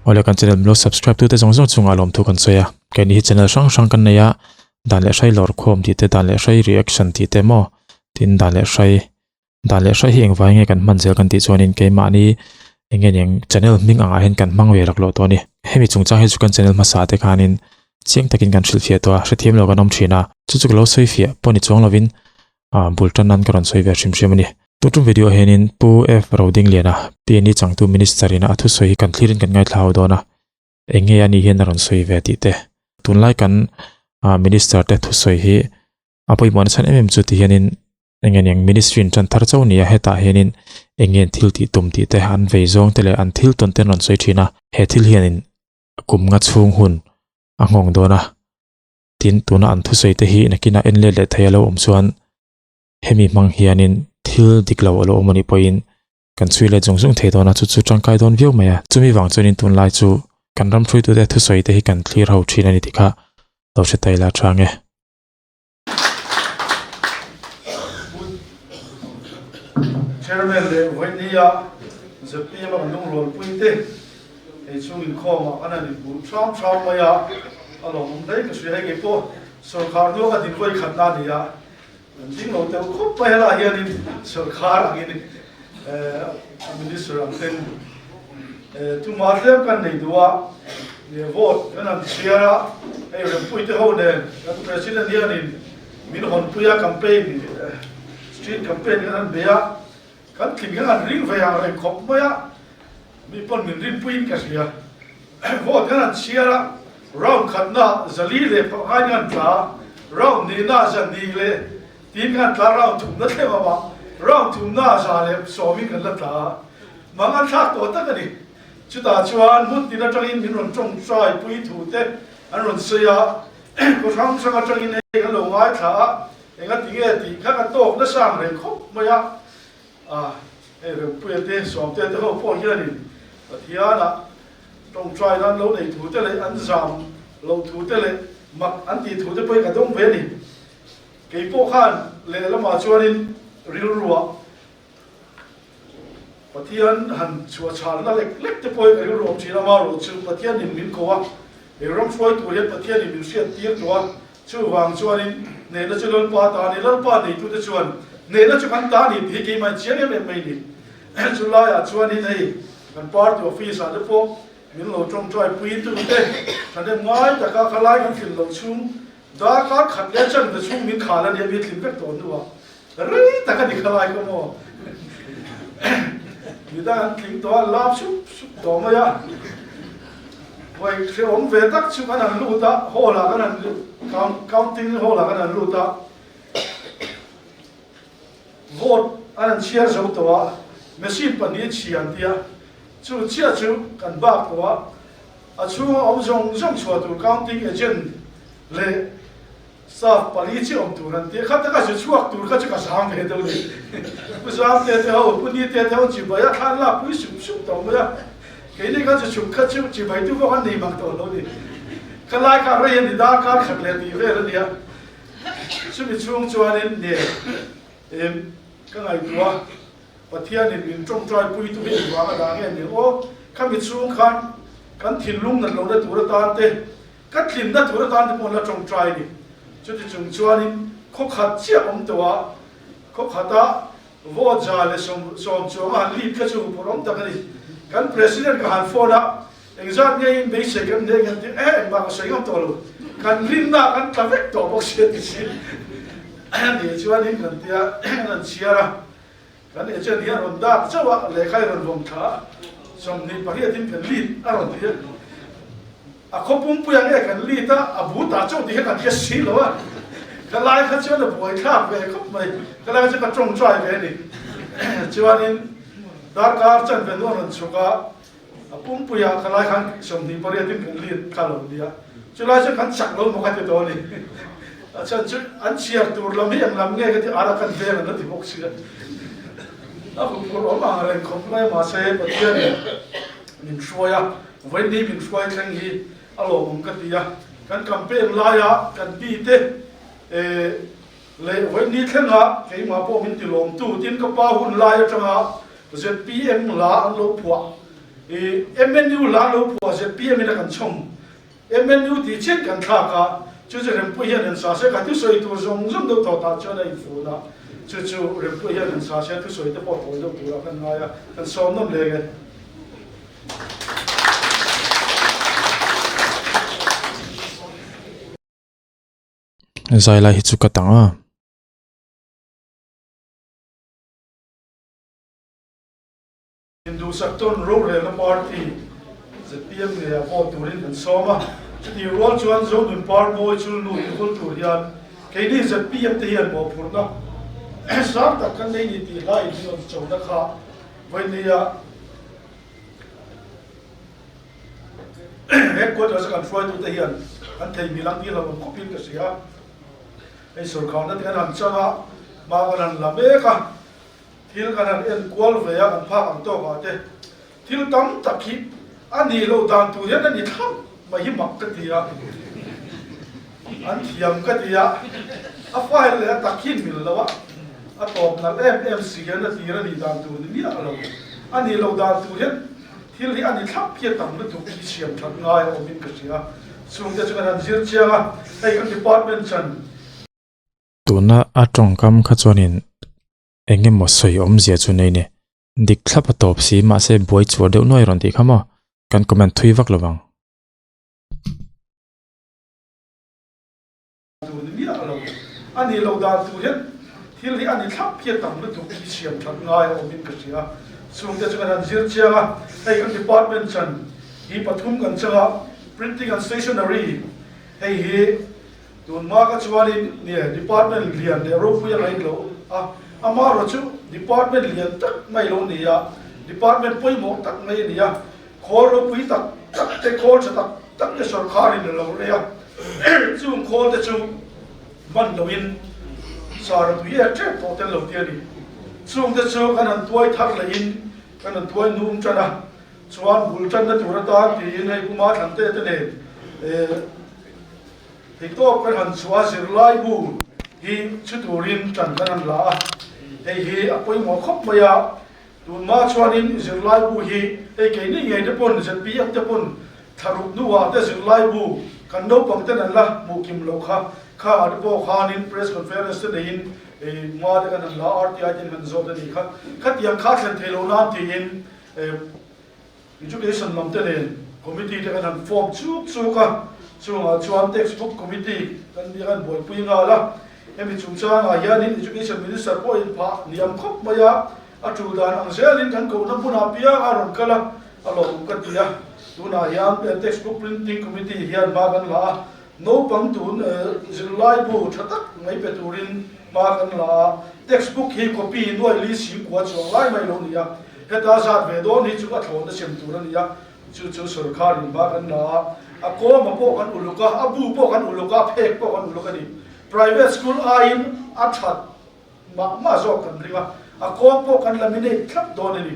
Awle kan channel min lo subscribe tute zawng zawng chungah lawmthu kan sawi a, keini hi channel hrang hrang kan nei a, dan leh hrai lawr khawm tih te, dan leh hrai reaction tih te maw tin dan leh hrai dan leh hrai hi engvai nge kan hman zel kan tih chuanin keimahni eng nge niang channel hming angah hian kan hmang ve rak loh tawh a ni. Hemi chungchang hi chu kan channel hmasa te khanin chiang takin kan hrilhfiah tawh a, hrethiam lo kan awm thin a, chu chu ka lo sawi fiah pawh ni chuang lovin ah bul tan nan ka rawn sawi ve hrim hrim a ni. Tutum video ah hianin Pu F Rodingliana, PNE changtu Minister ina a thusawi hi kan thlirin kan ngaithla ho dawn a, eng nge ani hian a rawn sawi ve tih te. Tunlai kan ah Minister te thusawi hi a pawimawh na chhan em em chu ti hianin eng nge niang Ministry in tan thar chauh a ni a, hetah hianin eng nge an thil tih tum tih te, an vei zawng te leh an thil tawn te an rawn sawi thin a, he thil hianin kum nga chhung hun a nghawng dawn a. Tin, tuna an thusawi te hi nakinah en let leh thei a lo awm chuan hemi hmang hianin thil dik lo a lo awm a nih pawhin kan chhui let zung zung thei dawn a, chu chu tangkai dawn viau mai a. Chumi vang chuanin tunlai chu kan ram hruaitute thusawi te hi kan thlir ho thin a ni tih kha lo hre ta ila tha ang e. Chairman leh Vawinia zpm a kan lungrualpui te hei chhung inkhawmah kan han inhmuh hram hram mai a, a lawmawm hle ka hria. Hei kei pawh sawrkhar hnuah ka din vawi khatna a ni a, kan ding lo deuh khawp mai helaiah hianin sawrkhar angin minister ang ten tumah tlem kan nei duh a, vote kan han chhiar a, hei Rempuite ho nen kan president hianin min hawnpui a campaign street campaign kan han bei a, kan tling hian an ring ve ang reng khawp mai a, mi pawn min rinpuiin ka hria. Vote kan han chhiar a, round khatna zali leh pangain kan tla a, round hnihna zahnih leh tiin kan tla a, round thumna thleng awm a, round thumna za leh sawmin kan la tla a, mang an thlak tawh tak a ni. Chutah chuan hmun tin atangin min rawn tawngtai pui thu te an rawn sawi a, khaw hrang hrang atangin hei kan lo ngaithla a, Enga ti nge tih kha ka tawk nasa ang reng khawp mai a, ah hei Rempuia te Sawmtea te ho pawh hianin Pathianah tawngtai nan lo nei thu te leh an zam lo thu te leh mak an tih thu te pawhin ka dawng ve a ni. Kei pawh khan lehlamah chuanin rilruah Pathian han chhuahchhalna lek lek te pawhin ka rilru awm thin a, amaherawhchu Pathianin min ko a, he ram hruai tur hian Pathianin min hriat tir tawh a, chuvang chuanin hnehna chu Lalpa ta a ni, Lalpa neitute chuan hnehna chu kan ta a ni tih hi keimah in chiang em em mai a ni. Chu laiah chuanin hei kan party office ah te pawh min lo tawngtai pui tu te thahnem ngai taka khalai kan thlin loh chhung darkar khat leh chanve chhung min khal a nia mi thlin vek tawh hnuah Rei tak a ni kha lai kha maw? Midang an tling tawh a, lap sup sup tawh mai a. Vawi hrehawm ve tak chu kan han lut a, hall ah kan han counting hall ah kan han lut a. Vote an han chhiar zo tawh a, machine pahnih a chhia an ti a, chu chiah chu kan bak tawh a. A chhunga awm zawng zawng chhuah tur counting agent leh Staff pali chi awm tur an ti a, kha taka zu chhuak tur kha chu ka zang ve deuh ni. Pu Zang te te ho, Pu Ni te te ho chibai a thlan lak pui sup sup tawh mai a, keini kha zu chhuk kha chu chibai tu pawh kan nei mang tawh lo ni. Kha lai kha rei a ni darkar khat leh tih vel a nia. Chumi chhung chuanin ne em ka ngaihtuah a, Pathianin min tawngtai pui tu hi engvang a dah nge ni aw, khami chhung khan kan thinlung nat lohna tur atan te, Ka tlinna tur atan te pawh an la tawngtai a ni. Chuti chung chuanin khaw khat chiah awm tawh a, khaw khata vote za leh sawm chuang a han lead kha chu huphurh awm tak a ni. Kan President ka han phone a, engzat nge in beisei kan nei nge tih eh engmah ka sawi ngam tawh lo. Kan rinna kan tla vek tawh bawk si a ti si. Ni chuanin kan tia kan han chhiar a, kan agent hi a rawn dak chauh a, lehkha hi a rawn vawm thla a, 28 in kan lead a rawn ti a. A khaw pumpuia nge kan lead a, a bu ta chauh tih kha kan hre si lo a, ka lai kha chuan a buai thlak ve khawp mai, ka lai kha chuan ka tawngtai ve a ni. Chuanin darkar chanve nu a rawn chhuk a, a pumpuia ka lai khan 28 in kan lead kha lo nia, chulai chuan kan chak lo maw ka ti tawh a ni. A chhan chu an chhiar tur lam hi eng lam nge ka ti, ara kan veng an la ti bawk si a, a huphurh awm ang reng khawp mai mahse Pathianin min hruai a. Vawiin min hruai thleng hi a lawmawm ka ti a, kan campaign laia kan mite leh vawiin thlenga keimah pawh min ti lawmtu tin ka pa hun lai atanga zpm la an lo phuah. I MNU hla lo phuah zpm in a kan chhawm. MNU tih chian kan thlak a, chu chu Rempuii hian han sa se ka thusawi tur zawng zawng deuh tawh tah chuan a infun a, chu chu Rempuii hian han sa se a thusawi te pawh tawi deuh turah kan ngai a, kan sawm nawm leng e. Zai lai hi chu ka tang a. Induhsak tawn rorelna party zpm ngeiah vote turin kan sawm a, chutih rual chuan Zonun Par mawi chulnu inhul tur hian keini zpm te hian mawhphurhna sang tak kan nei ni tih hla in min rawn chona kha vawinia headquarters a kan hruaitute hian an thei mil ang tih hlauhawm khawpin ka hria. Hei sorkarna te kan han chang a, hma kan han la mek a. Thil kan han en kual ve a, kan phak ang tawk ah te thil tam tak hi a nih loh dan tur hian a ni thlap mai hi mak ka ti a, an thiam ka ti a, a file leh a tak hi mil lo a, a tawp nalh em em si hian a tir a nih dan tur ni miah lo, a nih loh dan tur hian thil hi a ni thlap hi a tam lutuk hi siam that ngai a awm in ka hria, chungte chu kan han zir chiang a, hei kan department chan. Tuna a tawngkam kha chuanin eng emaw sawi awmzia chu nei ni. Dik thlap a tawp si mahse buai chhuah deuh nuai rawn tih kha maw? Kan comment thui vak lo vang. Tur ni miah lo. A nih loh dan tur hian thil hi a ni thlap hi a tam lutuk hi siam that ngai a awmin ka hria. Chungte chu kan han zir chiang a, hei kan department chan hi pathum kan chang a, Printing and Stationery hei hi Tun hma ka chuanin nie department lian leh ropui a ngaih loh a, amaherawh chu department lian tak mai lo ni a, department pawimawh tak mai a ni a, khawl ropui tak tak te, khawl tha tak tak te sawrkharin a lo rei a, chung khawl te chu hman loin sara tui ek tep tawh tel lo ti a ni. Chung te chu kan han tuai thar lehin kan han tuai num tan a, chuan bul tanna tur atan tiin hei Puma Thlante te nen Theihtawp kan han chhuah a, zirlaibu hi chhu turin ṭan kan han la a, hei hi a pawimawh khawp mai a, tunhma chuanin zirlaibu hi hei keini ngei te pawn zpm te pawn thlaruk hnuah te zirlaibu kan naupang ten an la hmuh kim loh kha, kha ah te pawh khanin press conference te neiin hma te kan han la a, RTI ten kan zawt a nih kha, khatiang kha thlen theih loh nan tiin Education lam te nen committee te kan han form chuk chuk a, chungah chuan textbook committee kan nia kan buaipui nghal a, hemi chungchangah hianin Education Minister pawh in phah hniam khawp mai a, a tul dan ang zelin kan kohna hmunah piang a rawn kal a, a lawmawm ka ti a, tunah hian textbook printing committee hian hma kan la a, naupang tun zirlaibu tha tak mai pe turin hma kan la a, textbook hi copy nuai li singkua chuang lai mai lo ni a, heta zat ve dawn hi chu a thlawn a sem tur a ni a, chu chu sorkharin hma kan la a, a kawma pawh kan uluk a, a bu pawh kan uluk a, a phek pawh kan uluk a ni. Private school aiin a that mah mah zawk kan ring a, a kawm pawh kan laminate thlap dawn a ni.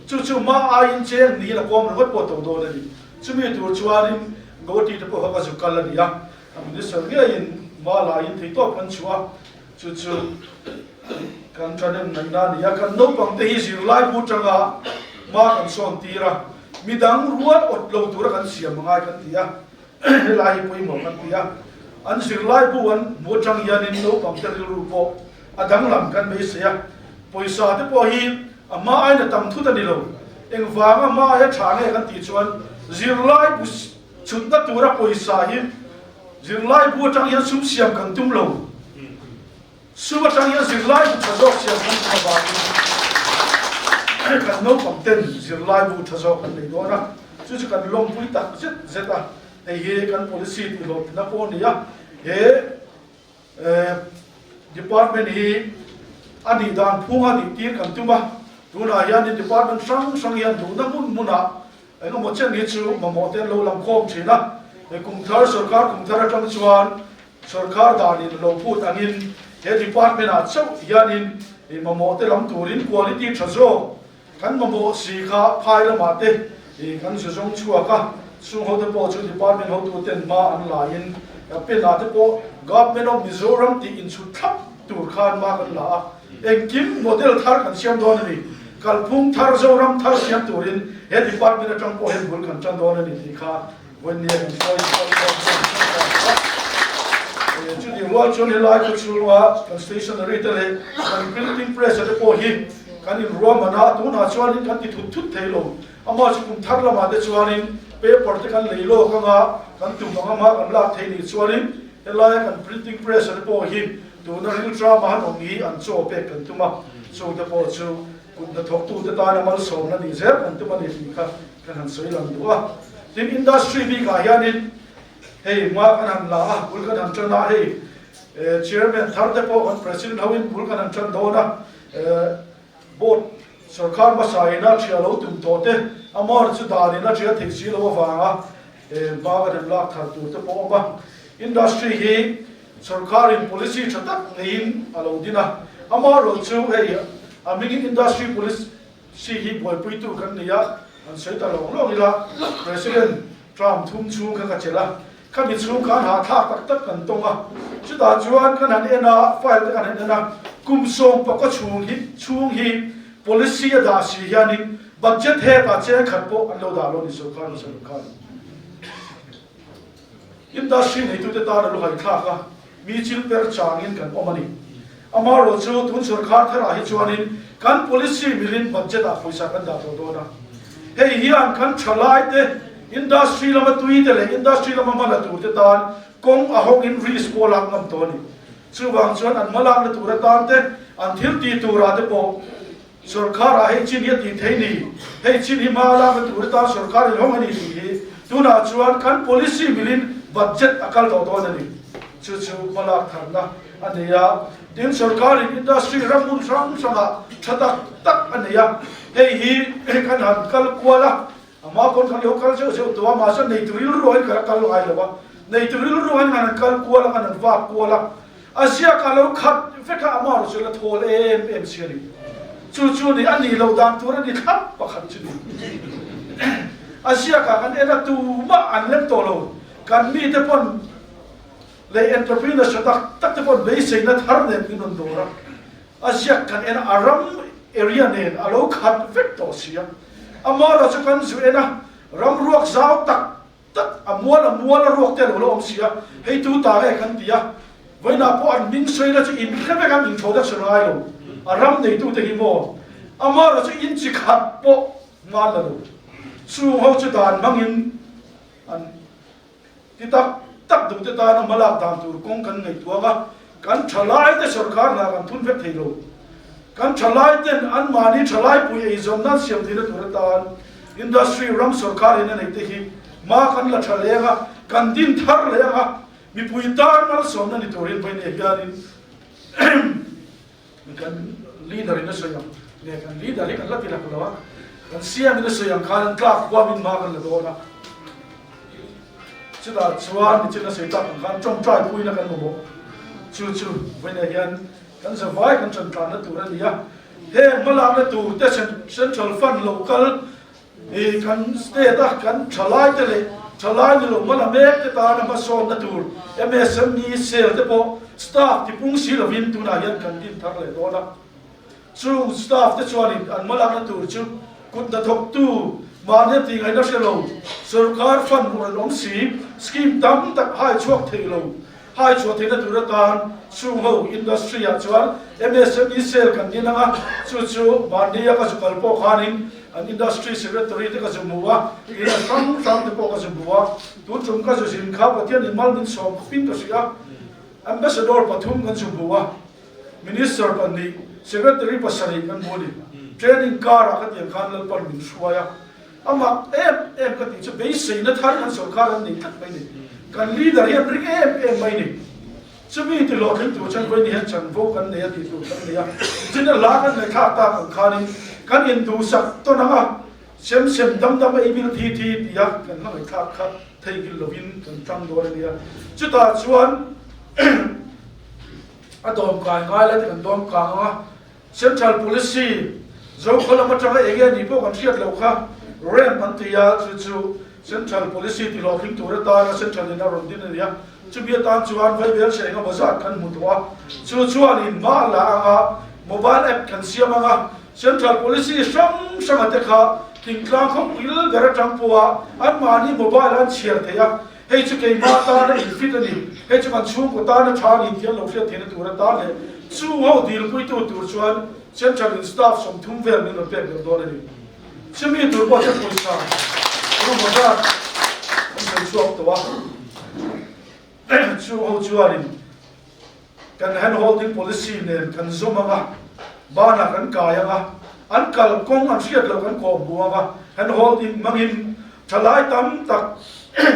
Chu chu mah aiin cheng niin a kawm ringawt pawh to dawn a ni. Chumi tur chuanin Gauhati te pawh kha ka zu kal a ni a, a minister ngeiin mah laiin theihtawp kan chhuah a, chu chu kan thanem ngaihna a ni a. Kan naupang te hi zirlai bu tanga hma kan sawn tir a, midang rual awt lo tura kan siam angai kan ti a. Helai hi pawimawh kan ti a, an zirlai bu an hmu atang hianin naupang te rilru pawh a danglam kan beisei a, pawisa te pawh hi a hma aiin a tam thut a ni lo. Engvanga hma aia tha nge kan tih chuan zirlai bu chhutna tura pawisa hi zirlai bu atang hian sum siam kan tum lo. Sum atang hian zirlai bu tha zawk siam kan tum avangin kan naupang ten zirlai bu tha zawk an nei dawn a, chu chu kan lawmpui tak zet zet a, hei hi kan policy tih hlawhtlinna pawh a ni a, he department hi a nih dan phunga nih tir kan tum a, tunah hianin department hrang hrang hian duhna hmun hmunah engemaw chen hi chu mamawh te an lo lang khawm thin a, he kum thar sorkar kum thar atang chuan Sorkar danin lo phut angin he department ah chauh hianin i mamawh te lam turin quality tha zawk kan mamawh si kha phai lamah te i kan zu zawng chhuak a, chung ho te pawh chu department hotu ten hma an la in pen ah te pawh Government of Mizoram tih inchhut thlap tur khan hma kan la a, engkim model thar kan siam dawn a ni. Kalphung thar Zoram thar siam turin he department atang pawh hian bul kan tan dawn a ni tih kha vawinia kan sawi Chutih rual chuan helai khaw chhunga kan stationery te leh kan printing press te pawh hi kan inruahman a, tunah chuanin kan ti thut thut thei lo. Amah chu kum thar lamah te chuanin paper te kan lei lawk anga kan tum ang ama kan lak thei nih chuanin helaia kan printing press te pawh hi tuna rilṭama han awm hi an chaw pek kan tum a, chungte pawh chu kut hnathawktute tana malsawmna nih zel kan tum a ni tih kha kan han sawi lang duh a. Tin, industry bikah hianin hei hma kan han la a, bul kan han ṭan a, hei chairman thar te pawh kan president hoin bul kan han ṭan dawn a, board Sorkar hmasa in a ṭhia lo tum tawh te, amawr chu dan in a ṭhia theih si lo avanga hma kan han lak thar tur te pawh awm a. Industry hi sorkar in policy ṭha tak neiin a lo din a, amaherawh chu hei a hmingin industry policy hi buaipuitu kan nei a, han sawi ta lawng lawng ila President Trump thum chhung kha ka chelh a, Khami chhung khan hahthlak tak tak kan tawng a, chutah chuan kan han en a, file te kan han en a, kum sawmpakaw chhung hi chhung hi policy a dah si hianin budget hetah cheng khat pawh an lo dah lo a ni sorkar hmasa lam khan. Industry neitute tan a lu haithlak a, mi chil per changin kan awm a ni. Amaherawh chu tun sorkar tharah hi chuanin kan policy milin budget ah pawisa kan dah tawh dawn a. Hei hian kan thalaite industry lama tuite leh industry lama hmala turte tan kawng a hawngin risk pawh lak ngam tawh a ni. Chuvang chuan an hmalakna tur atan te, an thil tih turah te pawh sorkarah hei chin hi a tih thei ni, hei chin hi hma lakna tur atan sorkar in hawng a ni tih hi tunah chuan kan policy milin budget a kal tawh dawn a ni. Chu chu hmalak tharna a nei a, tin sorkarin industry ram hmun hrang hrangah tha tak tak a nei a, hei hi kan han kal kual a, ama pawn kan lo kal zeuh zeuh tawh a, mahse neitu rilruain kan la kal ngai lo a, neitu rilruain kan han kal kual a, kan han vak kual a, a ziakah lo khat vek a, ama erawh chu la thawl em em si a ni. Chu chu ni a nih loh dan tur a ni thlap pakhat chu ni. A ziakah kan en a, tumah an lem tawh lo, kan mite pawn Lei entrepreneur tha tak tak te pawh beiseina thar nen min rawn dawr a, a ziak kan en a, a ram area nen a lo khat vek tawh si a. Amaherawh chu kan zu en a, ram ruak zau tak tak a mual a mual a ruak te a lo la awm si a, hei tu ta nge kan ti a, vawiinah pawh an hming sawi la chu in hre vek an introduction a ngai lo, a ram neitute hi maw, amaherawh chu in chi khat pawh hman la lo, chung ho chu dan hmangin an. Ti tak tak duhte tana hmalak dan tur kawng kan ngaihtuang a, kan thalaite sorkar hna kan thun vek thei lo. Kan thalaiten anmahni thalaipui eizawnna an siam theihna tur atan industry ram sorkar in a neihte hi hma kan la tha leng a, kan din thar leh ang a, mipui tan malsawmna ni turin Vawinia hianin kan leader in a sawi ang nge kan leader hi kan la ti lak lo a, kan siam in a sawi ang khan an tlak huamin hma kan la dawn a, chutah chuan nichin a sawi tak ang khan tawngtai puina kan mamawh chu chu vawiinah hian kan zavai kan tantlanna tur a ni a, heng hmalakna tur te central fund lo kal I kan state a kan thalai te leh thalai ni lo hmala mek te tana hmasawnna tur MSME cell te pawh staff tipung si lovin tunah hian kan din thar leh dawn a. Chung staff te chuanin an hmalakna tur chu kut hnathawktu mahni a tihngaihna hre lo, sorkar fund hmuh an awm si, scheme tam tak hai chhuak thei lo, hai chhuah theihna tur atan chung ho industry ah chuan MSME cell kan din ang a, chu chu mahni a ka zu kal pawh khanin an industry secretary te ka zu hmu a, ina hrang hrang te pawh ka zu hmu a, tun tum ka zu zin kha Pathian in mal min sawm khawpin ka hria, ambassador pathum kan zu hmu a, minister pahnih, secretary pasarih kan hmu a ni, training car ah ka tiang khan Lalpan min hruai a. A mak em em ka tih chu beiseina thar kan sorkar an nei tlat mai ni. Kan leader hi an ring em em mai ni. Chumi ti hlawhtling tur chuan vawiin hian chanvo kan nei a tih tur kan nei a. Nichin a hla kan ngaihthlak tak ang khanin kan induhsak tawn ang a, sem sem dam dam ei bil thi thi tia kan hla ngaihthlak kha theihnghilh lovin kan tang dawn a nia. Chutah chuan a dawmkai ngai lai te kan dawmkang ang a. Central Policy Zokhaw lam atanga eng nge nih pawh kan hriat loh kha rem an ti a, chu chu Central Policy ti hlawhtling tur atana Central in a rawn din a ni a, chumi atan chuan Vaibel hre engemaw zat kan hmu tawh a, chu chuanin hma a la ang a, mobile app kan siam ang a, Central Policy hrang hranga te kha thingtlang khawpui lal ber atang pawha anmahni mobile an chhiar thei a, hei chu keimah tana in fit a ni, hei chu kan chhungkaw tana tha a ni tih an lo hriat theihna tur atan leh chung ho dilpuitu tur chuan Central in staff 30 vel min rawn pek belh dawn a ni. Chumi tur pawh chuan pawisa engemaw zat an sawi chhuak tawh a, chung ho chuanin kan hand holding policy nen kan zawm ang a, banah kan kai ang a, an kal kawng an hriat loh kan kawm hmu ang a, hand holding hmangin thalai tam tak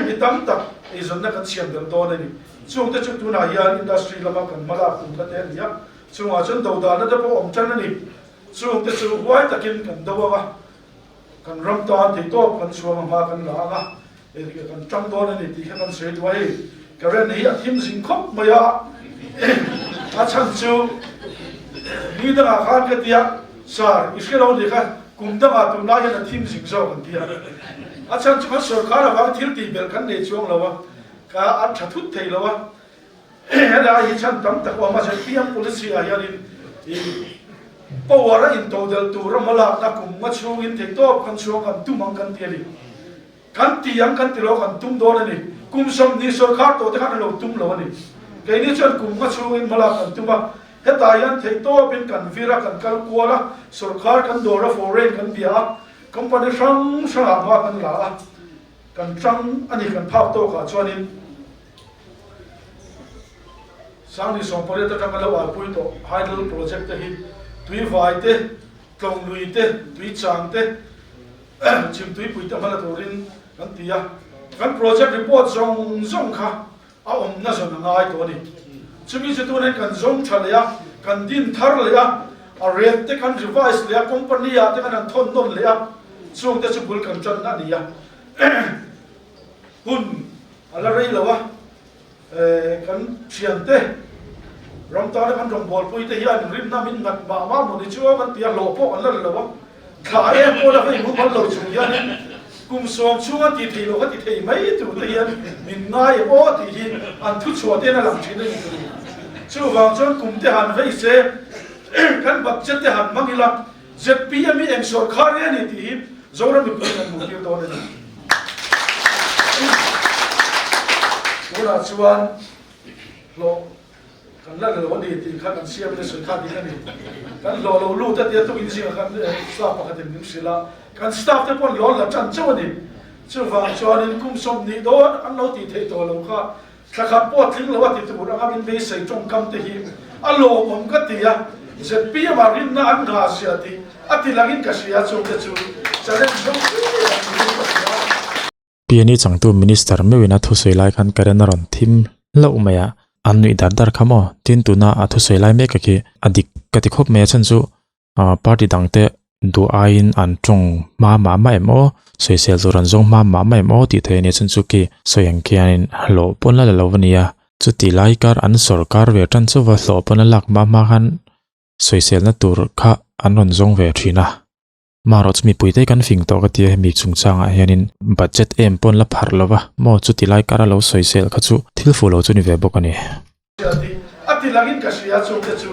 mi tam tak eizawnna kan siam belh dawn a ni. Chungte chu tunah hian industry lama kan hmalak tum kha te a ni a, chungah chuan dodalna te pawh awm tan a ni. Chungte chu huai takin kan do ang a, kan ram tan theihtawp kan chhuang a, hma kan la ang a, engtikah kan tang dawn a ni tih kha kan sawi duh a hei. Current hi a thim zing khawp mai a, a chhan chu ni dangah khan ka tia, Sir, i hre lo ni kha, kum dangah tunlai hian a thim zing zawk an tia. A chhan chu kan sorkar avang thil tih belh kan nei chuang lo a, ka an tha thut thei lo a. Helai hi chhan tam tak awm a, ZPM policy ah hianin ih power a intodelh tur a hmalakna kum nga chhungin theihtawp kan chhuang kan tum ang kan ti a ni. Kan ti ang kan ti lo kan tum dawn a ni. Kum 20 sorkar tawh te khan an lo tum lo a ni. Keini chuan kum nga chhungin hmalak kan tum a, hetah hian theihtawpin kan vir a, kan kal kual a, sorkar kan dawr a, foreign kan bia a, company hrang hrangah hma kan la a, kan tang a ni kan phak tawkah chuanin. Sangni 18 atanga lo alpui tawh hydel project te hi tui vai te, tlawng lui te, tui chang te, chhim tuipui te hmala turin kan ti a. Kan project report zawng zawng kha a awmna zawn a ngai tawh a ni. Chumi chu tunin kan zawng tha leh a, kan din thar leh a, a rate te kan revise leh a, company ah te kan han thawn nawn leh a, chungte chu bul kan tan a ni a. Hun A la rei lo a, kan thiante ram tana kan rawngbawlpui te hian rinna min nghat mah mah maw ni chu a kan ti a, hlawh pawh kan la ri lo a, thla em pawh la hei hmu mal lo chung hianin kum 10 chhunga ti thei lo kha ti thei mai tur te hian min ngai em aw tih hi an thuchhuah te hian a lang thin a ni tur. Chuvang chuan kum te han vei se, kan budget te han hmang ila, ZPM hi eng sawrkhar nge a ni tih hi Zoram mipuiin an hmuh tir dawn a ni. Tunah chuan hlawh kan la lo a ni tih kha kan siam in a sawi kha dik a ni. Kan hlawh lo lut a tia tukin zingah khan staff pakhatin min hrilh a, kan staff te pawh an lo la tan chauh a ni. Chuvang chuanin kum 20 dawn an lo tih theih tawh lo kha Thla khat pawh tling lo a ti tur anga min beisei tawngkam te hi a lawmawm ka ti a, ZPM ah rinna an nghah zia tih a ti langin ka hria chung te chu challenge zo pui ang niin ka hria. PNE changtu Minister meuhin a thusawi lai khan current a rawn thim hlauh mai a, an nuih dar dar kha maw? Tin tuna a thusawi lai mek a khi a dik ka ti khawp mai a chhan chu Party dangte duh aiin an tawng hma mah mah em aw, sawisel tur an zawng hma mah mah em aw tih theih a nia chuan chu khi sawi ang khianin hlawh pawn la la lo a nia. Chuti lai kar an sawrkar ve tan chauh a hlawh pawn a lak hma hma khan sawiselna tur kha an rawn zawng ve thin a. Marawh chu mipuite kan fing tawh ka tia hemi chungchangah hianin budget em pawn la pharh lo va maw chuti lai kara lo sawisel kha chu thil fuh lo chu ni ve bawk a ni. A ti langin ka hria chung te chu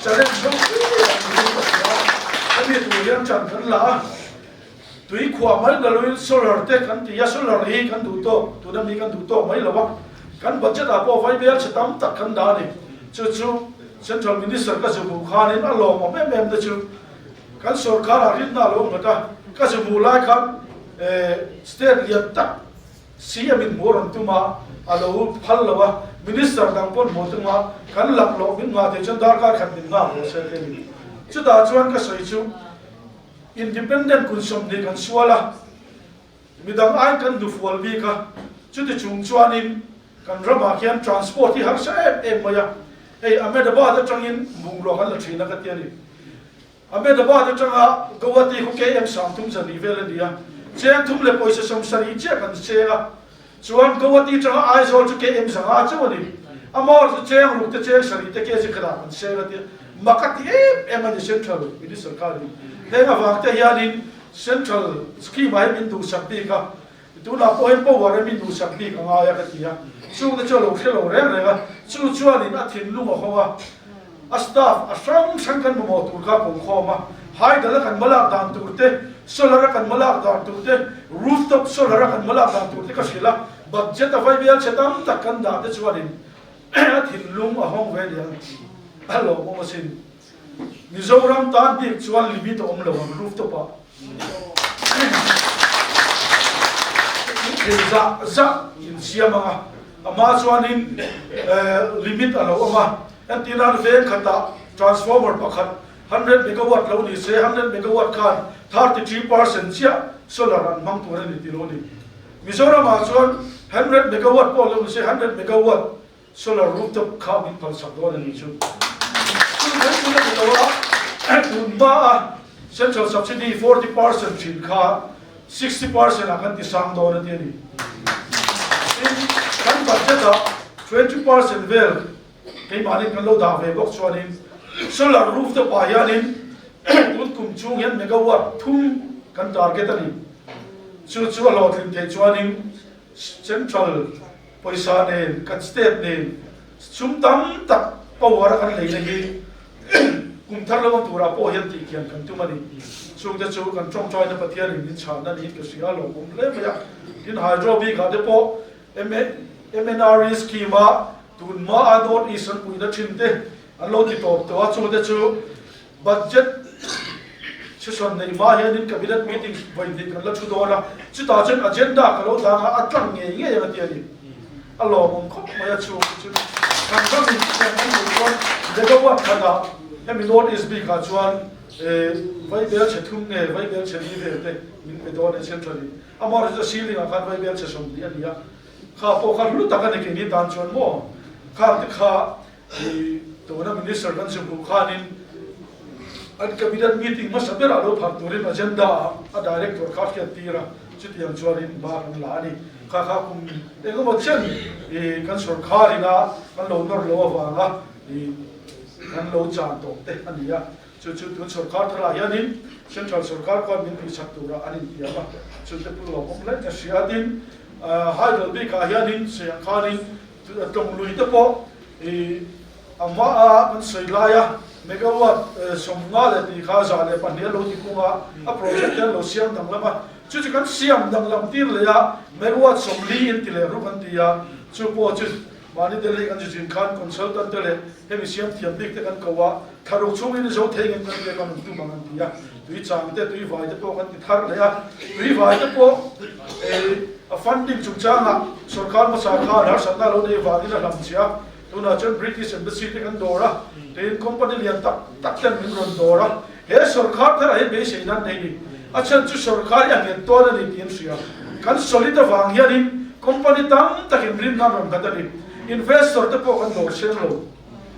challenge ho pui ang niin ka hria. Hemi tur hian chan kan la a, tui khuah mai la loin solar te kan ti a, solar hi kan duh tawk, tuna mi kan duh tawk mai lo a, kan budget ah pawh vaibel chhe tam tak kan dah a ni. Chu chu Central Minister ka zuhmuh khanin a lawmawm em em te chu kan sorkar ah rinna a lo nghat a, ka zuhmuh lai khan state lian tak, CM in hmuh a rawn tum a, a lo phal lo a, Minister dang pawn hmuh a tum a, kan lak loh min nghah theih chuan darkar khat min nghak rawh se te ni. Chutah chuan ka sawi chu Independent kun 20 kan sual a, midang aiin kan hnufual bik a, chuti chung chuanin kan ramah khian transport hi harsa em em mai a, hei Ahmedabad atangin bungrua kan la thin a ka ti a ni. Ahmedabad atanga Guwahati khu KM 30 zan nih vel a ni a, cheng thum leh pawisa 70 chiah kan cheng a, chuan Guwahati atanga Aizawl chu KM 500 chauh a ni. A mawr chu cheng ruk te cheng sarih te kg khatah kan cheng a tia, mak a ti em em a ni Central Minister khanin. Heng avang te hianin Central scheme ah hian min duhsak bik a, tunah pawh hian power hi min duhsak bik a ngai a ka ti a, chungte chu a lo hre lo reng reng a, chu chuanin a thinlung a hawng a, a staff a hrang hrang kan mamawh tur kha a ko khawm a, Hydel a kan hmalak dan tur te, solar a kan hmalak dan tur te, rooftop solar a kan hmalak dan tur te ka hrilh a, budget a vaibel chhe tam tak kan dah te chuanin a thinlung a hawng ve nia a lawmawm asin. Mizoram tan bik chuan limit a awm lo ang rooftop ah. Thei zah zah insiam ang a, amah chuanin limit a lo awm a, entirnan veng khatah transformer pakhat 100 megawatt lo ni se, 100 megawatt khan 33% chiah solar an hmang tur a ni tih lo ni. Mizoramah chuan 100 megawatt pawh lo ni se, 100 megawatt solar rooftop kha min phalsak dawn a ni chu. Chu mai chu a ni lo a, tun hma a central subsidy 40% thin kha 60% ah kan ti sang dawn a ti a ni. Tin, kan budget ah 20% vel Keimahni kan lo dah ve bawk chuanin solar roof te pah hianin tun kum chung hian megawatt thum kan target a ni. Chu chu a hlawhtlin theih chuanin central pawisa nen kan state nen sum tam tak power a kan leina hi kum thar lo awm turah pawh hian tih kian kan tum a ni. Chungte chu kan tawngtaina Pathianin min chhanna niin ka hria a lawmawm hle mai a. Tin, hydro bikah te pawh MNRE scheme a tun hma a North East an puihna thin te an lo ti tawp tawh a, chute chu budget session neih hma hianin cabinet meeting vawi hnih kan la thu dawn a, chutah chuan agenda ka lo tlang a, a tlang ngei ngei ang a ti a ni. A lawmawm khawp mai a chhung chu kan ramin kan hmuh chuan megawatt khatah hemi North East bikah chuan vaibel chhe thum nge vaibel chhe li vel te min pe dawn e central in. Amah chu ceiling ah khan vaibel chhe 20 a ni a, kha pawh kha hlu tak a ni keini tan chuan maw khang te kha i tuna minister kan zuk hmuh khanin an cabinet meeting hmasa berah lo phar turin agenda ah a director kha a hriat tir a, chutiang chuanin hma kan la a ni. Kha kha kum engemaw chen i kan sorkar ina kan lo nawr lo avanga i kan lo chan tawh te a ni a. Chu chu tun sorkar tharah hianin Central sorkar khuan min tihchak turah an intiam a, chu te pawh lawmawm hle ka hria. Tin, Hydel bikah hianin sawiah khanin tlawng lui te pawh i a hmaa kan sawi laia megawatt 50 leh tih kha 102 a lo ti kung a, a project te an lo siam danglam a, chu chu kan siam danglam tir leh a megawatt 40 in ti leh ruk an ti a, chu pawh chu Mahni Delhi kan zizin khan consultant te leh hemi siam thiam bik te kan ko a, thlaruk chhungin i zo thei ngem kan tia kan rawn tum ang an ti a, tui chang te, tui vai te pawh kan ti thar leh a, tui vai te pawh a funding chungchangah sorkar hmasa khan harsatna lo nei vangin a hlam chhe a, tunah chuan British Embassy te kan dawr a, tin company lian tak tak ten min rawn dawr a, he sorkar tharah hian beisei nan nei ni, a chhan chu sorkar hi a nghet tawn a ni tih an hria, kan solid avang hianin Company tam takin rinna an rawn nghat a ni. Investor te pawh kan dawr seng lo.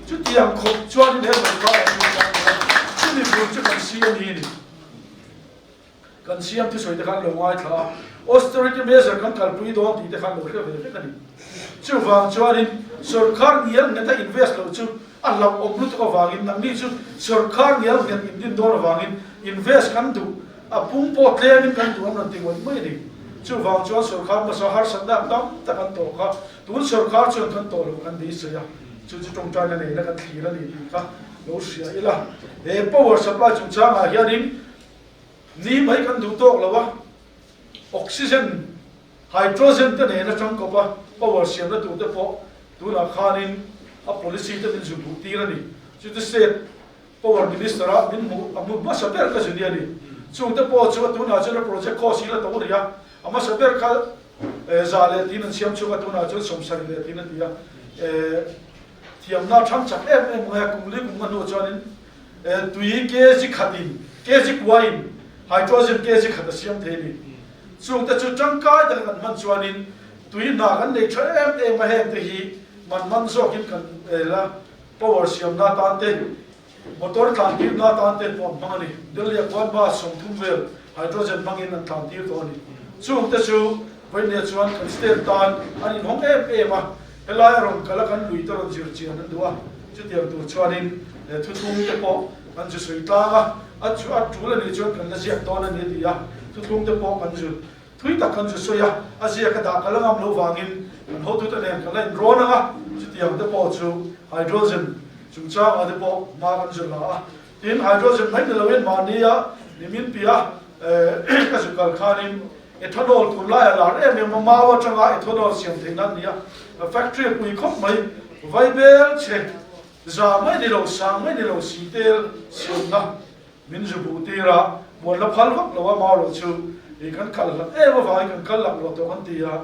Chutiang khawp chuanin he sorkar an rin a ni a, chumi bul chu kan si a ni ni. Kan siam thusawi te kha an lo ngaithla a, austerity measure kan kalpui dawn tih te kha an lo hre ve vek a ni. Chuvang chuanin sorkar ngial ngheta invest loh chu a hlauhawm lutuk avangin nangni chu sorkar ngial nghet in din dawn avangin invest kan duh A pum pawh tlemin kan duh an rawn ti ngawih mai a ni. Chuvang chuan sorkar hmasa harsatna tam tak an tawh kha tun sorkar chuan kan tawh loh kan beisei a, chu chu tawngtaina neina kan thlir a ni tih kha lo hria ila. He power supply chungchangah hianin ni mai kan duh tawk lo a, oxygen, hydrogen te nena tangkawp a power siamna tur te pawh tunah khanin a policy te min zuk duh tir a ni. Chu chu state Power Minister a min hmuh a hmu hmasa ber ka zuni a ni. Chungte pawh chu a tunah chuan a project cost hi la to rih a, a hmasa ber kha za leh tiin an siam chhung a, tunah chuan 70 leh tiin a ti a. Thiamna thang chak em em ngai a, kum li kum nga hnuah chuanin tui kg khatin, kg kuain hydrogen kg khat a siam thei a ni. Chungte chu tangkai taka kan hman chuanin tui hna kan nei tha em em a, hengte hi man man zawkin kan la. Power siamna atan te, motor tlan tirna atan te pawh an hmang a ni. Delhi-ah khuan bus 30 vel hydrogen hmangin an tlan tir tawh a ni. Chungte chu Vawinia chuan kan state tan an inhawng em em a, helai a rawn kal a kan lui te rawn zir chian an duh a, chutiang tur chuanin thuthlung te pawh kan zu sawi tlang a, a chu a tul a nih chuan kan la ziak dawn a ni a ti a, thuthlung te pawh kan zu Thui tak kan zu sawi a, a ziak a dah ka la ngam lo vangin kan hotute nen kan la inrawn ang a, chutiang te pawh chu hydrogen chungchangah te pawh hma kan zu la a. Tin, hydrogen mai ni loin mahnia nimin piah ka zu kal khanin ethanol tur lai a lar em em a, mau atanga ethanol siam theihna an ni a, factory pui khawp mai, vaibel chhe za mai ni lo, sang mai ni lo si tel siamna min zu buh tir a, muan la phal vak lo a, mau lo chu i kan kal hlat em avangin kan kal lak lo tawh kan ti a,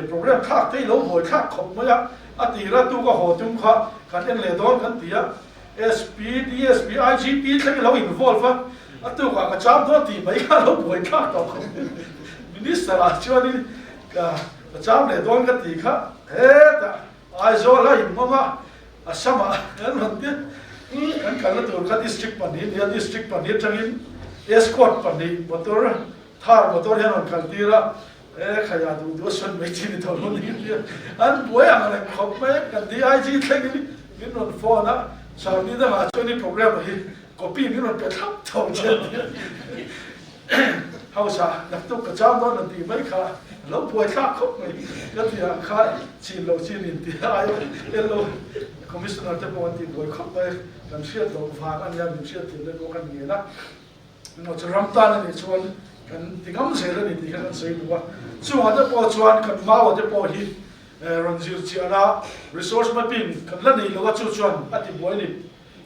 program thlak te i lo buai thlak khawp mai a, a tira tu ka haw tum kha kan en leh dawn kan ti a. SP, DSP, IGP thleng i lo involve a, a tukah ka cham dawn tih mai kha a lo buai thlak tawh khawp mai. Minister ah chuanin ka ka cham leh dawn ka tih kha hetah Aizawl a inhmang a, Assam ah kan rawn ti kan kalna tur kha district pahnih a ni a, district pahnih atangin escort pahnih motor Thar motor hian rawn kal tir a, e khaiah duh duh a sawn mai chi ni tawh lo ni tia an buai ang reng khawp mai a, kan DIG thlengin min rawn phone a, sir ni dangah chuan i programme hi copy min rawn pe thlap tho che a tia house ah naktuk ka chang dawn an tih mai kha a lo buai thlak khawp mai ka ti ang kha chin lo chin in tia ai lo commissioner te pawh an tih buai khawp mai kan hriat loh vang a nia min hriat thiam te pawh kan ngen a. Engmaw chu ram tan a nih chuan kan ti ngam zel a ni tih kha kan sawi duh a. Chungah te pawh chuan kan maua te pawh hi rawn zir chian a, resource mapping kan la nei lo a, chu chuan a ti buai a ni.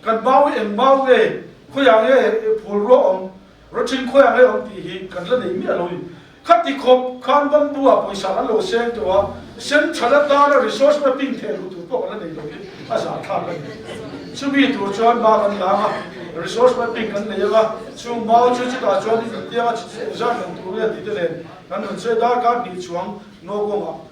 Kan mau hi eng mau nge, khawiah nge phul ruah awm, rawṭhing khawiah nge awm tih hi kan la nei miah lo a ni. Khati khawp khan bamboo ah pawisa kan lo seng tawh a, central atana resource mapping theh luh tur pawh kan la nei lo hi a zahthlak a ni. Chumi tur chuan ma kan lang a, resource mapping kan nei ang a, chung mau chu chutah chuan intianga zat lang tur nge tih te nen kan rawn che darkar hnih chuang Nokawngah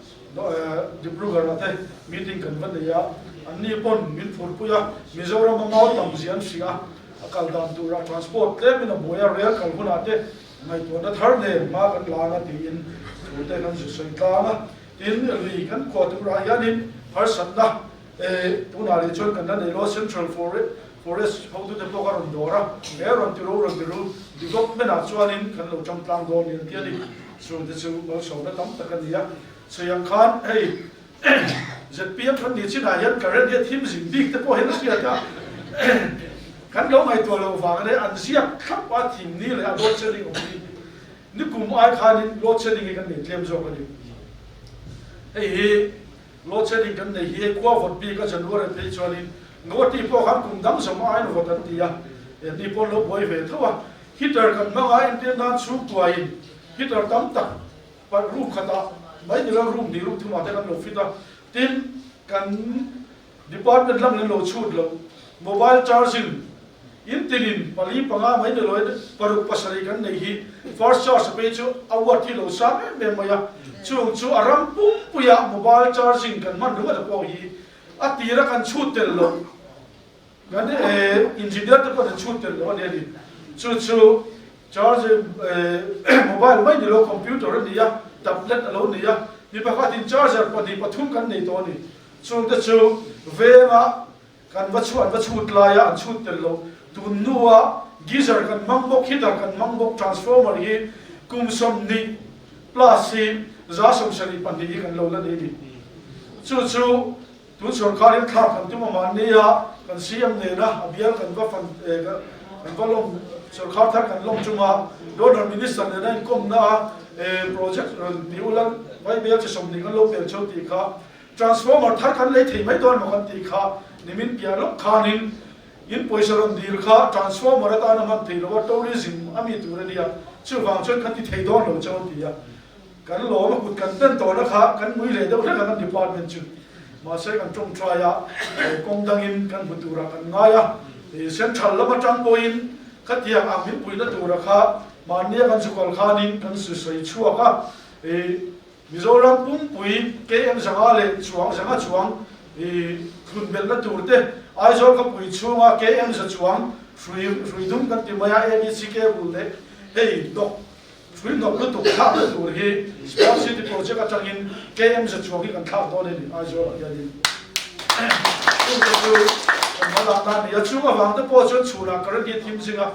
Dibrugarh ah te meeting kan va nei a, anni pawn min phurpui a, Mizoram a mau tam zia an hria a, a kal dan turah transport tlemin a buai a, rel kal hunah te Ngaihtuahna thar nen hma kan lang a tiin thu te kan zu sawi tlang a, tin lui kan kuah turah hianin harsatna tunah leh chuan kan la nei lo a, Central Forest hotute pawh ka rawn dawr a, he rawn ti ro rawn ti ru development ah chuanin kan lo tang tlang dawn nia tia ni, chu te chu malsawmna tam tak a ni a, sawi ang khan hei ZPM kan nih chinah hian current hi a thim zing bik te pawh hian a hriat a, kan lo ngaihtuah loh vang ania an ziak thlap a thim ni leh a load shedding awm hi nikum ai khanin load shedding hi kan nei tlem zawk a ni. Hei hi load shedding kan nei hi hei khua vawt bik a January phei chuanin Ngawti pawh khan kum dang zawm aiin vawt an ti a, ni pawh lo buai ve tho a, heater kan hmang a entir nan chhungkuain heater tam tak Parh room khatah mai ni lo room hnih room thumah te kan lo fit a, tin kan department lam in an lo chhut lo, mobile charging in tinin pali panga mai ni loin paruk pasarih kan nei hi first charge a phei chu a watt hi lo sang em em mai a, chung chu a ram pumpuiah mobile charging kan hman ringawt a pawh hi a tira kan chhut tel lo. Kan engineer te pawh an chhut tel lo a ni a ni. Chu chu charge mobile mai ni lo computer a ni a, tablet a lo ni a, mi pakhatin charger pahnih pathum kan nei tawh a ni. Chungte chu venga kan va chhuah an va chhut laia an chhut tel lo. Tun hnua geyser kan hmang bawk, heater kan hmang bawk, transformer hi kum 20 plus hi 172 hi kan lo la nei a ni. Chu chu Tun sorkar in thlak kan tum a mahni a kan CM nena a bial kan va fan kan va lawm sorkar thar kan lawm chunga Donor Minister nena inkawmna a project rawn ti ula vai bial chi 20 kan lo pel chho tih kha transformer thar kan lei thei mai dawn maw kan tih kha nimin piah lawk khanin in pawisa rawn dil kha transformer atana hman thei lo a tourism a mi tur a nia chuvang chuan kan ti thei dawn lo chauh a ti a. Kan lawm a kut kan pen tawhna kha kan mui leh deuh hlek ang an department chu. Mahse kan tawngtai a, kawng dangin kan hmu turah kan ngai a, central lam atang pawhin khatiang ang min puihna tura kha mahnia kan zukal khanin kan su sawi chhuak a, Mizoram pumpui KM 500 leh chuang 500 chuang thlun belhna tur te, Aizawl khawpui chhunga KM 100 chuang hrui hrui dum kan ti mai a, ADC cable leh hei dawk Hrui hnawk lutuk thlakna tur hi Smart City Project atangin KM 100 chuang hi kan thlak dawn a ni Aizawl ah hianin. Chungte chu kan hmalakna a ni a, chung avang te pawh chuan chhunah current hi a thim zing a,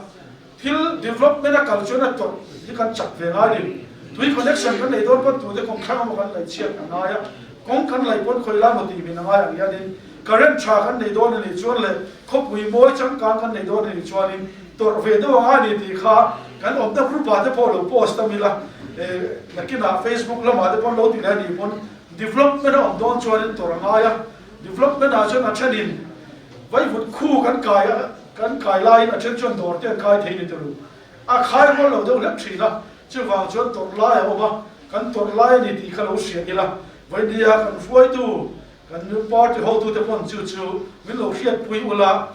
thil development a kal chuan a tawrh hi kan chak ve ngai ni. Tui connection kan nei dawn pawn tute kawng thlang emaw kan laih chhiat a ngai a, kawng kan laih pawn khawi lai maw tih min a ngai ang hianin. Current tha kan nei dawn a nih chuan leh khawpui mawi changkang kan nei dawn a nih chuanin tawrh ve deuh anga ni tih kha kan awmna group ah te pawh lo post tam ila, nakinah Facebook lamah te pawn lo ti leh a nih pawn development a awm dawn chuanin tawrh a ngai a, development ah chuan a thenin vaivut khu kan kai kan kai laiin a then chuan dawr te an kai thei ni turu a khai rual lo deuh hlek thin a, chuvang chuan tawrh lai a awm a, kan tawrh lai a ni tih kha lo hria ila, vainia kan hruaitu Kan party hotute pawn chu chu min lo hriatpui ula,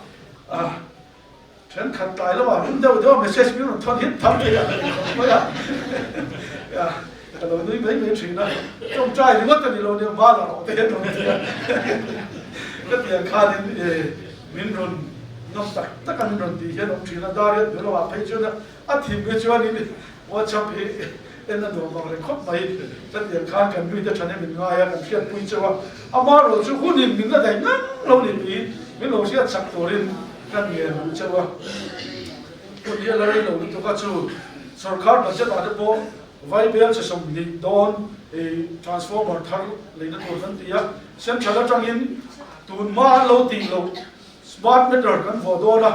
thenkhat tlai lamah rum deuh deuh a message min rawn thawn hit tham thei a mai a, ka lo nui mai mai thin a, tawngtai ringawt a ni lo nia hma la rawh te hian rawn ti a, ka tiang khanin min rawn ngam tak tak a min rawn tih hian awm thin a, Darian hnu lamah phei chuan a thim hi chuanin WhatsApp hi en a nuam vang reng khawp mai. Chutiang khan kan mite thahnem in ngai a, kan hriatpui cheu a, amaherawh chu hunin min la daih ngang lo ni tiin min lo hriat chak turin kan ngen duh cheu a. Hun hi a la rei lo lutuk a, chu sorkar budget ah te pawh Vaibel che 20 dawn transformer thar leina tur kan ti a, central atangin tun hma an lo tih loh smart meter kan vuah dawn a,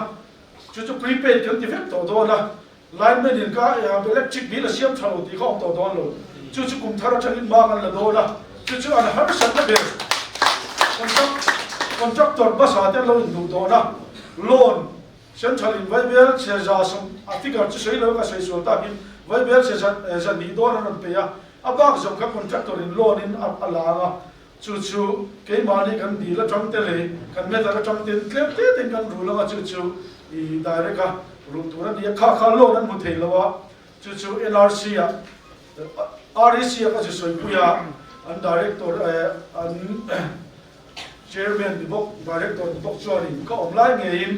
chu chu prepaid kan ti vek tawh dawn a. Lineman in ka electric bill a siam tha lo tih kha awm tawh dawn lo. Chu chu kum thar atangin ma kan la dawn a, chu chu an harsatna ber contractor bus ah te an lo inhnuh dawn a, loan central in vaibel chhe za sawm a figure chu sawi lo ka sawi sual takin vaibel chhe za hnih dawn an rawn pe a, a bak zawng kha contractor in loan in a la ang a, chu chu keimahni kan dil atang te leh kan meter atang ten tlem te ten kan rul anga chu chu i direct a rulh tur a ni a, kha kha loan an hmu thei lo a, chu chu NRC ah REC ah ka zu sawipui a, an director an chairman ni bawk director ni bawk chuanin ka awm lai ngeiin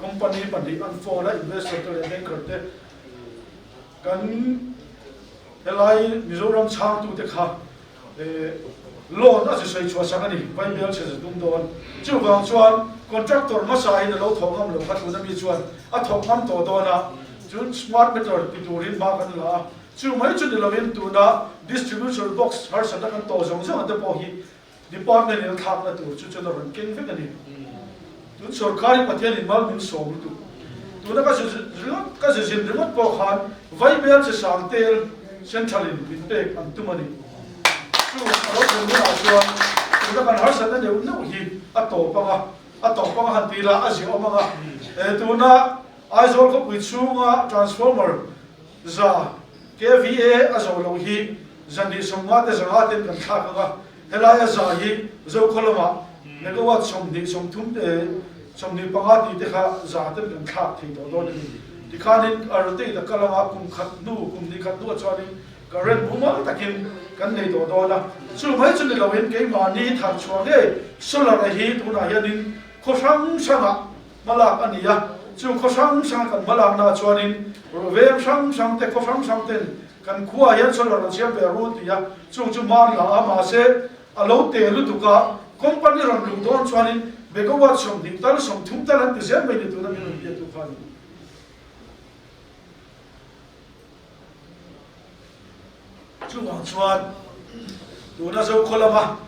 company pahnih an phone a investor te leh banker te kan helai Mizoram chhangtute kha Loan a zu sawi chhuah sak a ni, Vaibel chhe za tum dawn. Chuvang chuan contractor hmasa in a lo thawh ngam lo kha tuna mi chuan a thawk ngam tawh dawn a, chun smart meter ti turin hma kan la a, chu mai chu ni lovin tuna distribution box harsatna kan tawh zawng zawng te pawh hi department in a thlakna tur chu chuan a rawn keng vek a ni. Tun sorkar hi Pathian in mal min sawm lutuk. Tuna ka zu ringawt ka zu zin ringawt pawh khan Vaibel che sang tel Central in min pek an tum a ni. Chu a lo thlen hunah chuan tuna kan harsatna neuh neuh hi a tawp ang a, a tawp ang a han ti ila a ziahawm ang a. Tuna Aizawl khawpui chhunga transformer za KVA a zo loh hi zan 50 te 500 ten kan thlak ang a, Helai a za hi Zokhaw lamah megawatt 20, 30, 25 tih te kha za ten kan thlak thei tawh dawn a ni. Tikhanin Artei ta kal anga kum khat hnu, kum hnih khat hnuah chuanin current mumal takin kan nei tawh dawn a. Chu mai chu ni loin keimahni thar chhuah ngei solar a hi tunah hianin khaw hrang hrangah hmalak a ni a. Chu khaw hrang hranga kan hmalaknaah chuanin veng hrang hrang te, khaw hrang hrang ten Kan khuaah hian solar an siam ve ru ti a, chung chu man la a, mahse a lo te lutuk a, company rawn luh dawn chuanin megawatt 20 tal 30 tal an ti zel mai ni tuna min rawn biatu kha a ni. Chuvang chuan tuna Zokhaw lama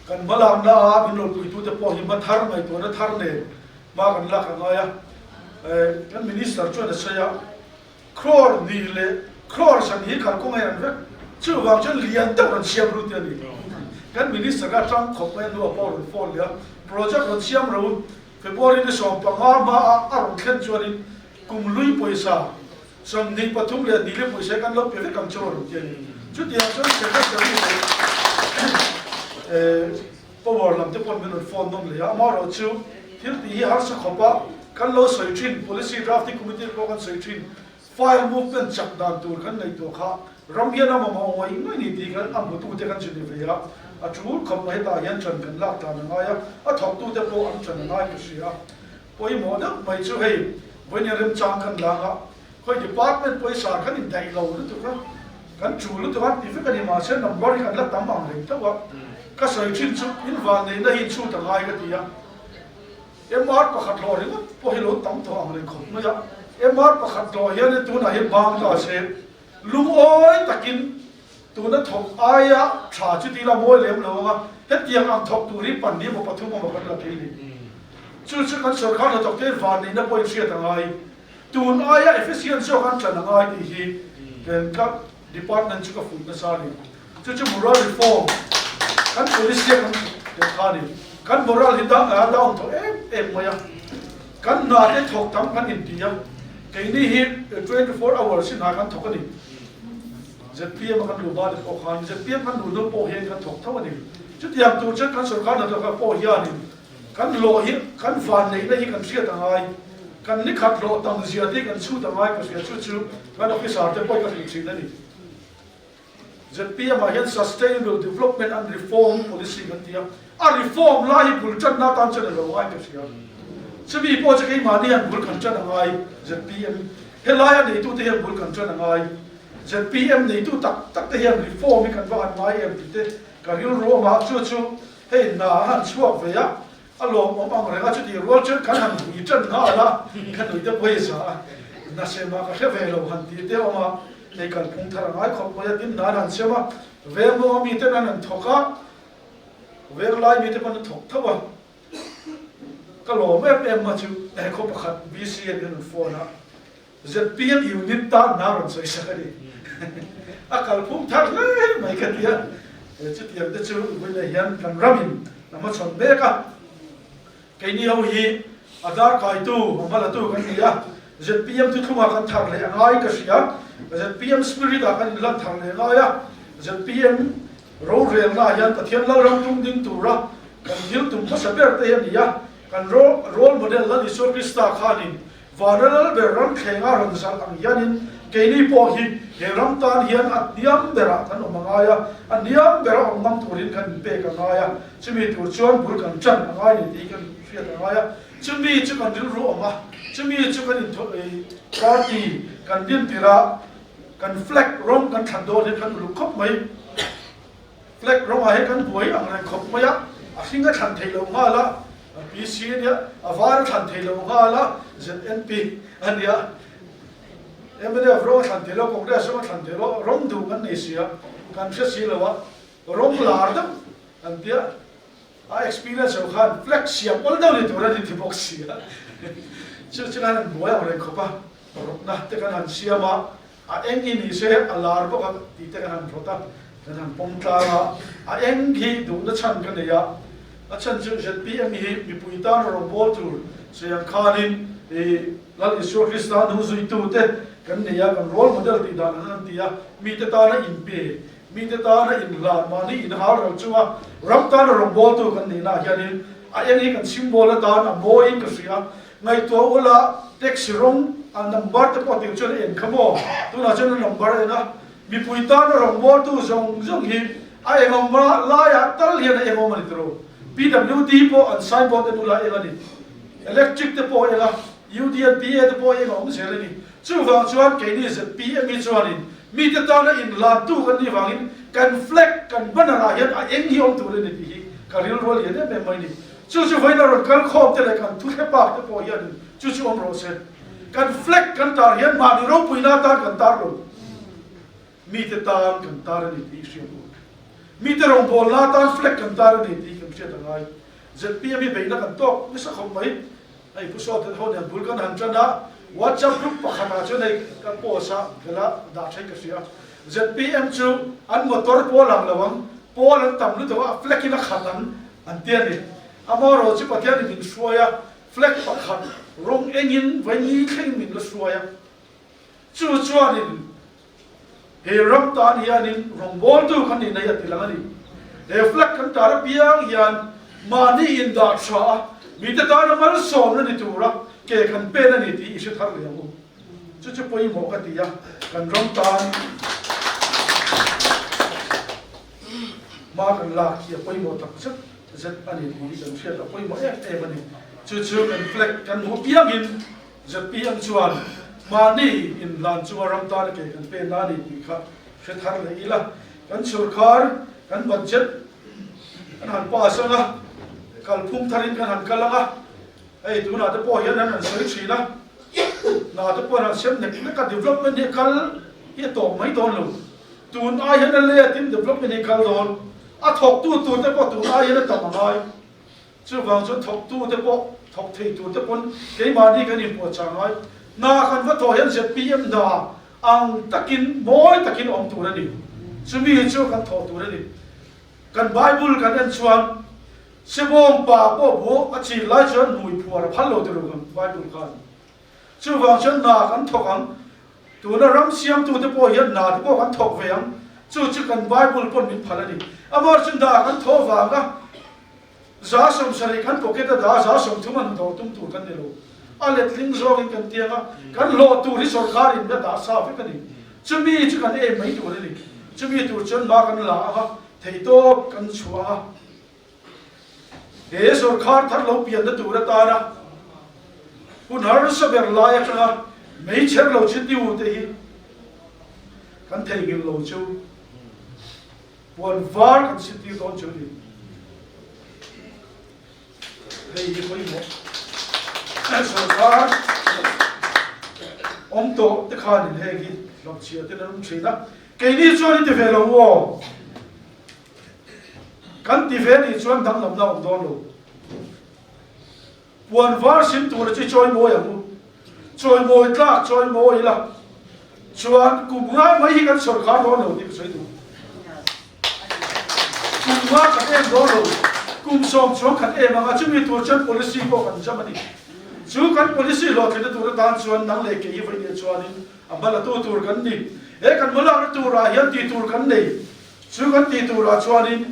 kan hmalakna a min rawn puitute pawh hi hma thar ngaihtuahna thar nen hma kan lak a ngai a, kan minister chuan a sawi a, Crore nih leh crore san hi kalkawng a en vek. Chuvang chuan lian deuh rawn siam ru te a ni. Kan minister kha tang khawp mai a hnuah pawh a rawn phone leh a, project rawn siam ro February ni 15 hma a a rawn thlen chuanin kum lui pawisa 23 leh ni li pawisa hi kan lo pe vek ang chu a rawn ti a ni. Chutiang chuan secretary leh power lam te pawh min rawn phone nawm leh a, amaherawhchu thil tih hi harsa khawp a, kan lo sawi thin, policy drafting committee pawh kan sawi thin, file movement chak dan tur kan ngaihtuah kha ram hian a mamawh ngawih ngawih ni tih kan a hmutute kan zir ve a, a tul khawp mai hetah hian ṭan kan lak tlan a ngai a, a thawktute pawh an ṭan a ngai ka hria. Pawimawh deuh mai chu hei vawiin remchang kan lang a, khawi department pawisa kan indaih lo lutuk a, kan ṭul lutuk a ti vek a ni mahse number hi kan la tam ang reng tho a, ka sawi ṭhin chu in vanneihna hi inchhut a ngai ka ti a. MR pakhat hlawh ringawt pawh hi lo tam tawh ang reng khawp mai a, MR pakhat hlawh hian tunah hian bang ta se lungawi takin tuna thawk aia tha chu tila mawi lem lo ang a. Hetiang ang thawk tur hi pahnih emaw pathum emaw kan la thei ni. Chu chu kan sorkar hnathawk te vanneihna pawhin hriat a ngai. Tun aia efficient zawk an tlan a ngai tih hi kan ka department chu ka fuih nasa a ni. Chu chu moral reform kan policy a kan tel kha a ni. Kan moral hi down tawh em em mai a. Kan hna te thawk tam kan inti a. Keini hi 24 hours hi hna kan thawk a ni. Zpm a kan luh hma te pawh khan zpm kan luh hnu pawh hian kan thawk tho a ni. Chutiang tur chuan kan sorkar hnathawk pawh hianin kan hlawh hi kan vanneihna hi kan hriat a ngai. Kan nikhat hlawh tam zia te hi kan chhut a ngai ka hria chu chu kan officer te pawh hi ka hrilh thin a ni. Zpm ah hian Sustainable Development and Reform Policy kan ti a, a reform lai hi bul tanna atan chuan a lo ngai ka hria. Chumi pawh chu keimahni hian bul kan tan a ngai zpm helai a neitute hian bul kan tan a ngai. Zpm neitu tak tak te hian reform hi kan va han ngai em tih te ka rilru awm a, chu chu hei hna a han chhuak ve a, a lawmawm ang reng a, chutih rual chuan kan han hui tan nghal a, ka nui te pawh hi za a, na sema ka hre ve lo han tih te a awm a, hei kalphung thar a ngai khawp mai a, tin hna an han siam a, vengmawnga miten an han thawk a, venglai mite pawn an thawk tho a. Ka lawm em em a chu he khaw pakhat BCM hian an phone a, zpm unit tan hna rawn sawi sak a ni. A kalphung thar hle mai ka ti a, chutiang te chu vawiinah hian kan ramin a hmachhawn mek a, keini ho hi a darkaitu, a hmalatu kan ni a, zpm thuthlungah kan thar leh a ngai ka hria, zpm spirit ah kan inlan thar leh ngai a, zpm Rorelna hian Pathian Lalram tum ding tura kan thil tum hmasa ber te hi a ni a, kan role model Lal Isua Krista khanin vana lal ber ram thlenga rawn zalh ang hianin keini pawh hi he ram tan hian a hniam berah kan awm a ngai a, a hniam bera awm ngam turin kan inpek a ngai a, chumi tur chuan bul kan tan a ngai ni tih kan hriat a ngai a, chumi chu kan rilru awm a, chumi chu kan party kan dintir a. Kan flag rawng kan thlan dawn hian kan uluk khawp mai. Flag rawngah hian kan buai ang reng khawp mai a, a hring a thlan theih loh nghal a, PC a nia, a var a thlan theih loh nghal a, ZNP a nia, mnf rawng a thlan theih loh, Congress rawng a thlan theih loh, rawng duh kan nei si a, kan hre si lo a, rawng lar deuh an tia, a experience ho khan flag siam awl deuh ni tur a ni ti bawk si a, chu chu khan an buai ang reng khawp a. Rawtna te kan han siam a, a eng hi ni se a lar bawk a tih te kan han rawt a, kan han pawm tlang a, a eng hi duhna chhan ka nei a, a chhan chu zpm hi mipui tan rawngbâwl tur sawiang khanin i Lal Isua Krista hnungzuitu te kan nei a, kan role model tih dan an han ti a, mite tana inpe, mite tana inhlan, mahni inhal ro chunga ram tana rawngbâwltu kan nihnaah hianin a eng hi kan symbol atan a mawiin ka hria. Ngaihtuah ula taxi rawng a number te pawh tir chuan a en kha maw? Tunah chuan a number a en a, mipui tana rawngbawltu zawng zawng hi a eng awm laiah tal hian a eng awm a ni tiro. PWD pawh an signboard en ula eng a ni. Electric te pawh a eng a, UDNPA te pawh a eng a awm zel a ni. Chuvang chuan keini zpm hi chuanin mite tana inhlantu kan nih vangin kan flag, kan banner ah hian a eng hi awm tur a ni tih hi ka rilru a lian em em mai a ni. Chu chu vawiin a rawn kal khawm te leh kan thu hre pak te pawh hianin chu chu awm rawh se. Kan flag kan tar hian mahni ropuina atan kan tar lo. Mite tan kan tar a ni tih i hriat u. Mite rawngbawlna atan flag kan tar a ni tih kan hriat a ngai. Zpm hi beihna kan tawk nasa khawp mai. Hei Pu Sawten ho nen bul kan han tan a, WhatsApp group pakhatah chuan hei ka post a, ka la dah theih ka hria. Zpm chu an motor pawl ang lo ang, pawl an tam lutuk a, flag in a khat ang an ti a ni. Amaherawhchu chu Pathianin min hruai a, flag pakhat rawng engin vaini thleng min la hruai a. Chu chuanin he ram tan hianin rawngbawltu kan nih nei a ti lang a ni. He flag kan tar apiang hian mahni indah tha a, mite tana malsawmna ni tura ke kan pen a ni tih i hre thar leh ang u. Chu chu pawimawh ka ti a, kan ram tan hma kan lak hi a pawimawh tak zet zet a ni tih hi kan hriat a pawimawh em em a ni. Chu chu kan flag kan hmuh piangin zpm chuan mahni inhlan chunga ram tana ke kan pen a ni tih kha hre thar leh ila, kan sorkar kan budget kan han pass ang a, kalphung tharin kan han kal ang a, hei tunah te pawh hian an han sawi thin a. Hna te pawh an siam nek nek a, development hi a kal hi a tawp mai dawn lo. Tun ai hian a let in development hi a kal dawn. A thawktu tur te pawh tun aiin a tam a ngai. Chuvang chuan thawktu te pawh, thawk thei tur te pawn keimahni kan inpuahchah ngai. Hna kan va thawh hian zpm hna ang takin, mawi takin awm tur a ni. Chumi chu kan thawh tur a ni. Kan Bible kan en chuan Sebawng pa pawh bu a chin lai chuan hmui phuar a phal lo ti lo kan Bible khan. Chuvang chuan hna kan thawk ang. Tuna ram siamtute pawh hian hna te pawh kan thawk ve ang. Chu chu kan Bible pawn min phal a ni. Amah chu hna kan thawh vanga 70% kan pocket a dah a, 30% an hlawh tum tur kan ni lo. A letling zawngin kan tiang a, kan hlawh tur hi sorkarin a dah sa vek a ni. Chumi chu kan em mai tur a ni. Chumi tur chuan hma kan la ang a, theihtawp kan chhuah ang a. He sorkar thar lo pianna tur atana hun harsa ber lai atanga meichher lo chhitiu te hi kan theihnghilh lo chu puan var kan chhitir dawn chu a ni. Hei hi pawimawh sorkar awm tawh te khanin heng hi hlawhchhiah ten an awm thin a, keini chuan i ti ve lo aw. Kan ti ve nih chuan danglamna a awm dawn lo. Puan var sim tura chi chawi mawi ang u. Chawi mawi tlak chawi mawi ila chuan kum ngai mai hi kan sawrkar dawn lo tih ka sawi duh. Kum nga kan em dawn lo, kum sawm chuang kan em ang a, chumi tur chuan policy pawh kan jam a ni. Chu kan policy hlawhtlinna tur atan chuan nang leh kei hi vawiin chuanin a hmalatu tur kan ni. He kan hmalakna turah hian tih tur kan nei. Chu kan tih turah chuanin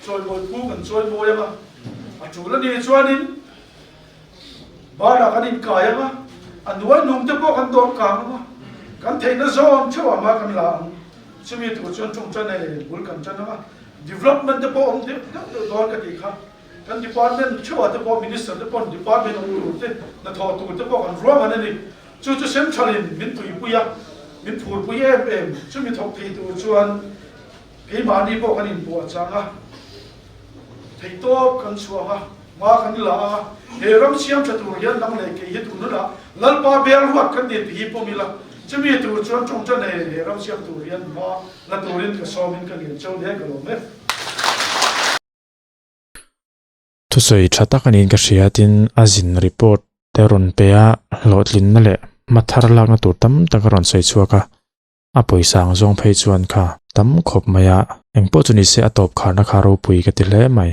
chawimawi pu kan chawimawi ang a, a tul a nih chuanin banah kan inkai ang a, a nuai nung te pawh kan dawm kang ang a, kan theihna zawng theuh ang a kan la ang. Chumi tur chuan tawngtai nei bul kan tan ang a, development te pawh awm deuh deuh deuh dawn ka tih kha. Kan department theuhah te pawh minister te paw'n department awm tur te, hnathawh tur te pawh kan ruahman a ni. Chu chu central-in min tuipui a, min phurpui em em. Chumi thawk thei tur chuan keimahni pawh kan inpuah chang a, theihtawp kan chhuang a, hma kan la a, he ram siam tha tur hian nang leh kei hi tun hunah Lalpa bel ruat kan ni tih hi pawm ila, chumi tur chuan tawngta nei he ram siam tur hian hma la turin ka sawmin ka ngen cheu hle ka lawm e. Thusawi tha tak a niin ka hria tin a zin report te rawn pe a, hlawhtlinna leh hma thar lakna tur tam tak a rawn sawi chhuak a, a pawisa ang zawng phei chuan kha tam khawp mai a, engpawh chu ni se a tawp kharna kha ropui ka ti hle mai.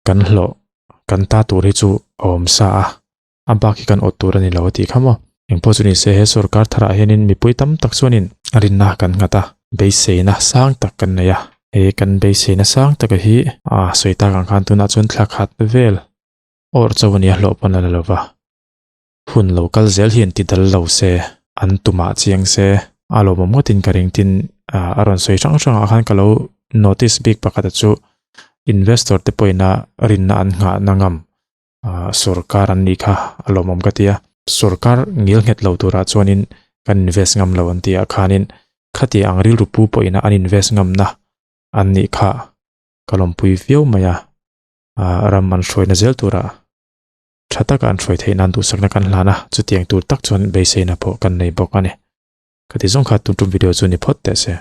Kan hlawh kan ta tur hi chu a awm sa a, a bak hi kan awt tur a ni lo a tih kha maw. Engpawh chu ni se he sorkar tharah hianin mipui tam tak chuanin rinna kan nghat a, beiseina sang tak kan nei a. He kan beiseina sang taka hi a sawi tak ang khan tunah chuan thla khat vel awrh chauh a nia hlawh pawn a la lo va. Hun lo kal zel hian ti dal lo se, an tumah chiang se, a lawmawm ngawtin ka ring tin a rawn sawi hrang hrangah khan ka lo notice bik pakhat a chu investor te pawhin a rinna an nghahna ngam Sorkar an nih kha a lawmawm ka ti a, sorkar ngil nghet lo turah chuanin kan invest ngam lo an tih ah khanin khati ang rilru pu pawhin an invest ngamna an nih kha ka lawmpui viau mai a, ram an hruaina zel turah tha taka an hruai theih nan duhsakna kan hlan a, chutiang tur tak chuan beiseina pawh kan nei bawk a ni. Khati zawng kha tun tum video chu ni phawt teh se.